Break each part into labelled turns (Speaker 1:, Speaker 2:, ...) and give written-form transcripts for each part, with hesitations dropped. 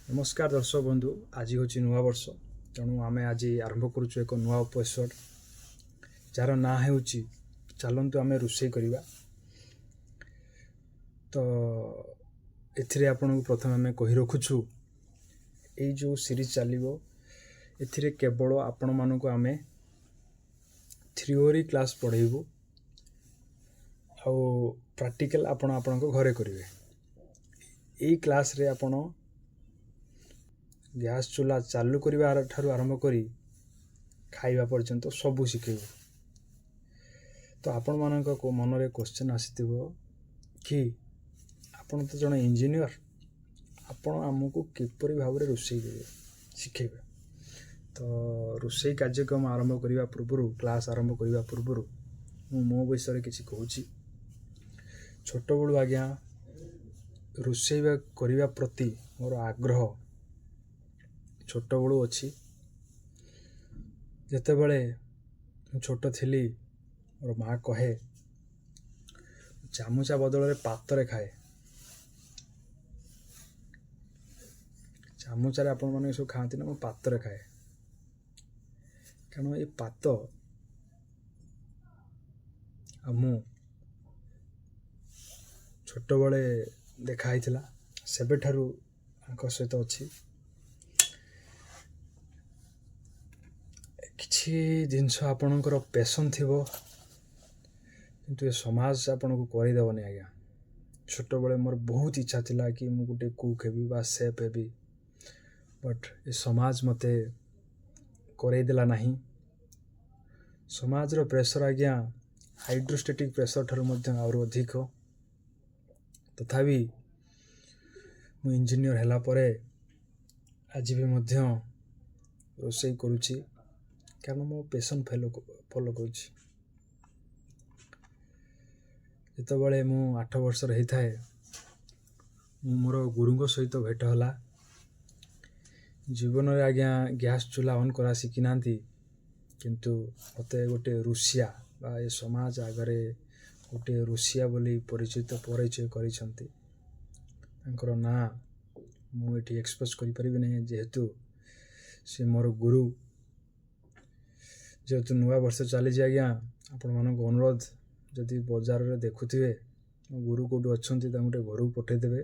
Speaker 1: ନମସ୍କାର ଦର୍ଶକ ବନ୍ଧୁ, ଆଜି ହେଉଛି ନୂଆ ବର୍ଷ। ତେଣୁ ଆମେ ଆଜି ଆରମ୍ଭ କରୁଛୁ ଏକ ନୂଆ ଏପିସୋଡ଼, ଯାହାର ନାଁ ହେଉଛି ଚାଲନ୍ତୁ ଆମେ ରୋଷେଇ କରିବା। ତ ଏଥିରେ ଆପଣଙ୍କୁ ପ୍ରଥମେ ଆମେ କହି ରଖୁଛୁ, ଏଇ ଯେଉଁ ସିରିଜ୍ ଚାଲିବ ଏଥିରେ କେବଳ ଆପଣମାନଙ୍କୁ ଆମେ ଥିଓରି କ୍ଲାସ୍ ପଢ଼େଇବୁ ଆଉ ପ୍ରାକ୍ଟିକାଲ୍ ଆପଣ ଆପଣଙ୍କ ଘରେ କରିବେ। ଏଇ କ୍ଲାସ୍ରେ ଆପଣ ଗ୍ୟାସ୍ ଚୁଲା ଚାଲୁ କରିବା ଠାରୁ ଆରମ୍ଭ କରି ଖାଇବା ପର୍ଯ୍ୟନ୍ତ ସବୁ ଶିଖେଇବୁ। ତ ଆପଣମାନଙ୍କ ମନରେ କ୍ୱେଶ୍ଚନ୍ ଆସିଥିବ କି ଆପଣ ତ ଜଣେ ଇଞ୍ଜିନିୟର, ଆପଣ ଆମକୁ କିପରି ଭାବରେ ରୋଷେଇ କରିବେ ଶିଖେଇବେ? ତ ରୋଷେଇ କାର୍ଯ୍ୟକ୍ରମ ଆରମ୍ଭ କରିବା ପୂର୍ବରୁ, କ୍ଲାସ୍ ଆରମ୍ଭ କରିବା ପୂର୍ବରୁ ମୁଁ ମୋ ବିଷୟରେ କିଛି କହୁଛି। ଛୋଟବେଳୁ ଆଜ୍ଞା ରୋଷେଇ କରିବା ପ୍ରତି ମୋର ଆଗ୍ରହ ଛୋଟବେଳୁ ଅଛି। ଯେତେବେଳେ ମୁଁ ଛୋଟ ଥିଲି, ମୋର ମା କହେ ଚାମୁଚା ବଦଳରେ ପାତରେ ଖାଏ। ଚାମୁଚାରେ ଆପଣମାନେ ସବୁ ଖାଆନ୍ତି ନା, ମୁଁ ପାତରେ ଖାଏ। କାରଣ ଏ ପାତ ଆଉ ମୁଁ ଛୋଟବେଳେ ଦେଖା ହେଇଥିଲା, ସେବେଠାରୁ ତାଙ୍କ ସହିତ ଅଛି। କିଛି ଜିନିଷ ଆପଣଙ୍କର ପେସନ୍ ଥିବ, କିନ୍ତୁ ଏ ସମାଜ ଆପଣଙ୍କୁ କରିଦେବନି ଆଜ୍ଞା। ଛୋଟବେଳେ ମୋର ବହୁତ ଇଚ୍ଛା ଥିଲା କି ମୁଁ ଗୋଟେ କୁକ୍ ହେବି ବା ସେଫ୍ ହେବି, ବଟ୍ ଏ ସମାଜ ମୋତେ କରେଇଦେଲା ନାହିଁ। ସମାଜର ପ୍ରେସର୍ ଆଜ୍ଞା ହାଇଡ୍ରୋଷ୍ଟାଟିକ୍ ପ୍ରେସର୍ ଠାରୁ ମଧ୍ୟ ଆହୁରି ଅଧିକ। ତଥାପି ମୁଁ ଇଞ୍ଜିନିୟର ହେଲା ପରେ ଆଜି ବି ମଧ୍ୟ ରୋଷେଇ କରୁଛି, କାରଣ ମୋ ପେସନ୍ ଫଲୋ କରୁଛି। ଯେତେବେଳେ ମୁଁ 8 ବର୍ଷର ହେଇଥାଏ, ମୁଁ ମୋର ଗୁରୁଙ୍କ ସହିତ ଭେଟ ହେଲା। ଜୀବନରେ ଆଜ୍ଞା ଗ୍ୟାସ୍ ଚୁଲା ଅନ୍ କରା ଶିଖିନାହାନ୍ତି, କିନ୍ତୁ ମୋତେ ଗୋଟେ ରୁଷିଆ ବା ଏ ସମାଜ ଆଗରେ ଗୋଟେ ରୁଷିଆ ବୋଲି ପରିଚୟ କରିଛନ୍ତି। ତାଙ୍କର ନାଁ ମୁଁ ଏଠି ଏକ୍ସପ୍ରେସ୍ କରିପାରିବି ନାହିଁ, ଯେହେତୁ ସେ ମୋର ଗୁରୁ। ଯେହେତୁ ନୂଆ ବର୍ଷ ଚାଲିଛି ଆଜ୍ଞା, ଆପଣମାନଙ୍କୁ ଅନୁରୋଧ, ଯଦି ବଜାରରେ ଦେଖୁଥିବେ ମୋ ଗୁରୁ କେଉଁଠି ଅଛନ୍ତି, ତାଙ୍କୁ ଟିକେ ଘରକୁ ପଠାଇଦେବେ।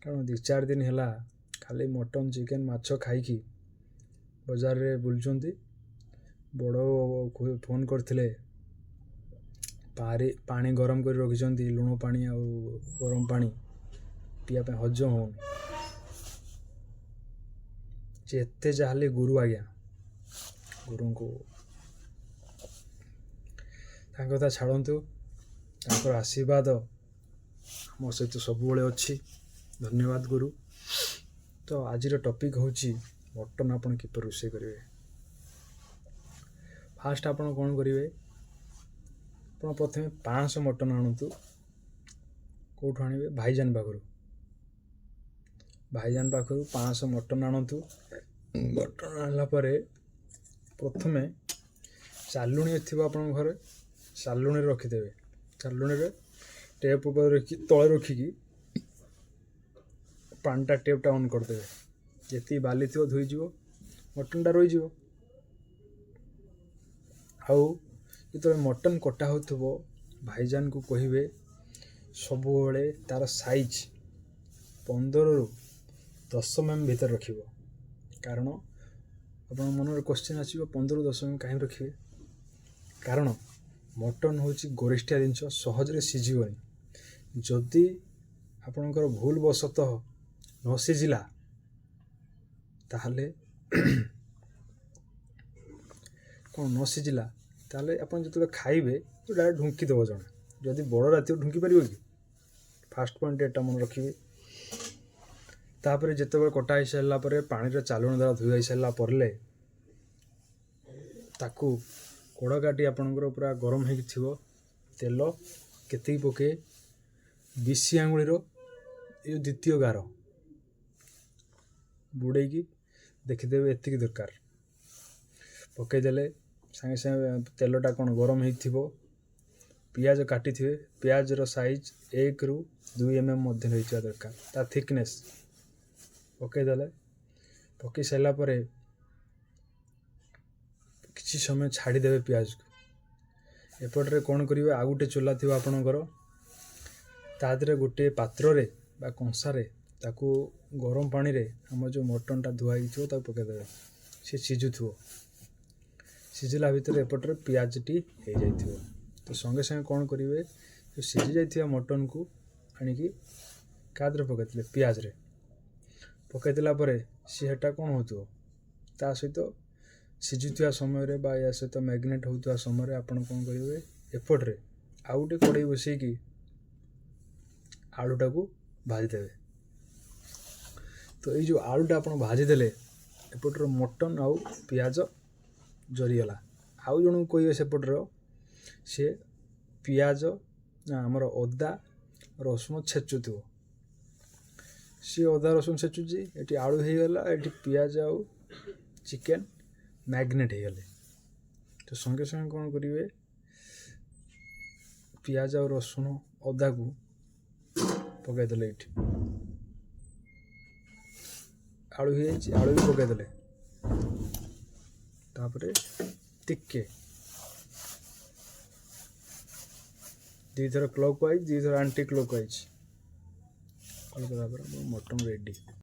Speaker 1: କାରଣ 2-4 ଦିନ ହେଲା ଖାଲି ମଟନ୍ ଚିକେନ୍ ମାଛ ଖାଇକି ବଜାରରେ ବୁଲୁଛନ୍ତି। ବଡ଼ ଫୋନ୍ କରିଥିଲେ, ପାଣି ଗରମ କରି ରଖିଛନ୍ତି, ଲୁଣ ପାଣି ଆଉ ଗରମ ପାଣି ପିଇବା ପାଇଁ, ହଜମ ହେଉନି। ଯେତେ ଯାହାହେଲେ ଗୁରୁ ଆଜ୍ଞା, ଗୁରୁଙ୍କୁ ତାଙ୍କ କଥା ଛାଡ଼ନ୍ତୁ, ତାଙ୍କର ଆଶୀର୍ବାଦ ମୋ ସହିତ ସବୁବେଳେ ଅଛି। ଧନ୍ୟବାଦ ଗୁରୁ। ତ ଆଜିର ଟପିକ୍ ହେଉଛି ମଟନ୍ ଆପଣ କିପରି ରୋଷେଇ କରିବେ। ଫାଷ୍ଟ ଆପଣ କ'ଣ କରିବେ, ଆପଣ ପ୍ରଥମେ 500 ମଟନ୍ ଆଣନ୍ତୁ। କେଉଁଠୁ ଆଣିବେ? ଭାଇଜାନ ପାଖରୁ। ଭାଇଜାନ ପାଖରୁ 500 ମଟନ୍ ଆଣନ୍ତୁ। ମଟନ୍ ଆଣିଲା ପରେ ପ୍ରଥମେ ଚାଲୁଣି ଥିବ ଆପଣଙ୍କ ଘରେ, ଚାଲୁଣିରେ ରଖିଦେବେ। ଚାଲୁଣିରେ ଟେପ୍ ଉପରେ ରଖି, ତଳେ ରଖିକି ପାଣିଟା ଟେପ୍ଟା ଅନ୍ କରିଦେବେ। ଯେତିକି ବାଲି ଥିବ ଧୋଇଯିବ, ମଟନ୍ଟା ରହିଯିବ। ଆଉ ଯେତେବେଳେ ମଟନ୍ କଟା ହେଉଥିବ, ଭାଇଜାନକୁ କହିବେ ସବୁବେଳେ ତା'ର ସାଇଜ୍ 15ରୁ 10 ଏମ୍ ଭିତରେ ରଖିବ। କାରଣ ଆପଣଙ୍କ ମନରେ କ୍ୱେଶ୍ଚିନ୍ ଆସିବ, 15ରୁ 10 ଏମ୍ କାହିଁ ରଖିବେ? କାରଣ ମଟନ୍ ହେଉଛି ଗରିଷ୍ଠିଆ ଜିନିଷ, ସହଜରେ ସିଝିବନି। ଯଦି ଆପଣଙ୍କର ଭୁଲ ବଶତଃ ନ ସିଝିଲା, ତାହେଲେ କ'ଣ ନ ସିଝିଲା ତାହେଲେ ଆପଣ ଯେତେବେଳେ ଖାଇବେ ଡାଇରେକ୍ଟ ଢୁଙ୍କି ଦେବ ଜଣେ। ଯଦି ବଡ଼ ରାତିରେ ଢୁଙ୍କି ପାରିବ କି? ଫାଷ୍ଟ ପଏଣ୍ଟ ଏଟା ମନେ ରଖିବେ। ତାପରେ ଯେତେବେଳେ କଟା ହେଇସାରିଲା ପରେ, ପାଣିରେ ଚାଲୁଣ ଦ୍ୱାରା ଧୋଇ ହେଇସାରିଲା ପରେ, ତାକୁ କଡ଼ କାଟି ଆପଣଙ୍କର ପୁରା ଗରମ ହେଇକି ଥିବ, ତେଲ କେତିକି ପକେଇ, ବିଶି ଆଙ୍ଗୁଳିର ଏ ଦ୍ୱିତୀୟ ଗାର ବୁଡ଼େଇକି ଦେଖିଦେବେ ଏତିକି ଦରକାର, ପକେଇଦେଲେ ସାଙ୍ଗେ ସାଙ୍ଗେ ତେଲଟା କ'ଣ ଗରମ ହେଇଥିବ। ପିଆଜ କାଟିଥିବେ, ପିଆଜର ସାଇଜ୍ 1ରୁ 2 ଏମ୍ ମଧ୍ୟରେ ହେଇଥିବା ଦରକାର, ତା ଥିକନେସ୍ ପକେଇଦେଲେ। ପକାଇ ସାରିଲା ପରେ କିଛି ସମୟ ଛାଡ଼ିଦେବେ ପିଆଜକୁ। ଏପଟରେ କ'ଣ କରିବେ, ଆଉ ଗୋଟେ ଚୁଲା ଥିବ ଆପଣଙ୍କର, ତା ଦେହରେ ଗୋଟିଏ ପାତ୍ରରେ ବା କଂସାରେ ତାକୁ ଗରମ ପାଣିରେ ଆମର ଯେଉଁ ମଟନଟା ଧୁଆ ହେଇଥିବ ତାକୁ ପକାଇଦେବେ। ସେ ସିଝୁଥିବ। ସିଝିଲା ଭିତରେ ଏପଟରେ ପିଆଜଟି ହେଇଯାଇଥିବ। ତ ସଙ୍ଗେ ସଙ୍ଗେ କ'ଣ କରିବେ, ଯେଉଁ ସିଝି ଯାଇଥିବା ମଟନକୁ ଆଣିକି କାହା ଦେହରେ ପକାଇଥିଲେ, ପିଆଜରେ ପକାଇଦେଲା ପରେ ସିଏ ହେଟା କ'ଣ ହେଉଥିବ, ତା ସହିତ ସିଝୁଥିବା ସମୟରେ ବା ୟା ସହିତ ମ୍ୟାରିନେଟ୍ ହେଉଥିବା ସମୟରେ ଆପଣ କ'ଣ କରିବେ, ଏପଟରେ ଆଉ ଗୋଟେ କଡ଼େଇ ବସେଇକି ଆଳୁଟାକୁ ଭାଜିଦେବେ। ତ ଏଇ ଯେଉଁ ଆଳୁଟା ଆପଣ ଭାଜିଦେଲେ, ଏପଟର ମଟନ୍ ଆଉ ପିଆଜ ଜରିଗଲା। ଆଉ ଜଣଙ୍କୁ କହିବେ ସେପଟର ସିଏ ପିଆଜ ନା ଆମର ଅଦା ରସୁଣ ଛେଚୁଥିବ। ସିଏ ଅଦା ରସୁଣ ଛେଚୁଛି, ଏଠି ଆଳୁ ହେଇଗଲା, ଏଠି ପିଆଜ ଆଉ ଚିକେନ୍ ମ୍ୟାରିନେଟ୍ ହେଇଗଲେ। ତ ସଙ୍ଗେ ସଙ୍ଗେ କ'ଣ କରିବେ, ପିଆଜ ଆଉ ରସୁଣ ଅଦାକୁ ପକାଇଦେଲେ। ଏଇଠି ଆଳୁ ହେଇଯାଇଛି, ଆଳୁ ବି ପକାଇଦେଲେ। ତାପରେ ଟିକେ ଦୁଇଥର କ୍ଲକ୍ ୱାଇଜ୍, ଦୁଇଥର ଆଣ୍ଟି କ୍ଲକ୍ ୱାଇଜ୍ କଲା ପରେ ଆମର ମଟନ୍ ରେଡ଼ି।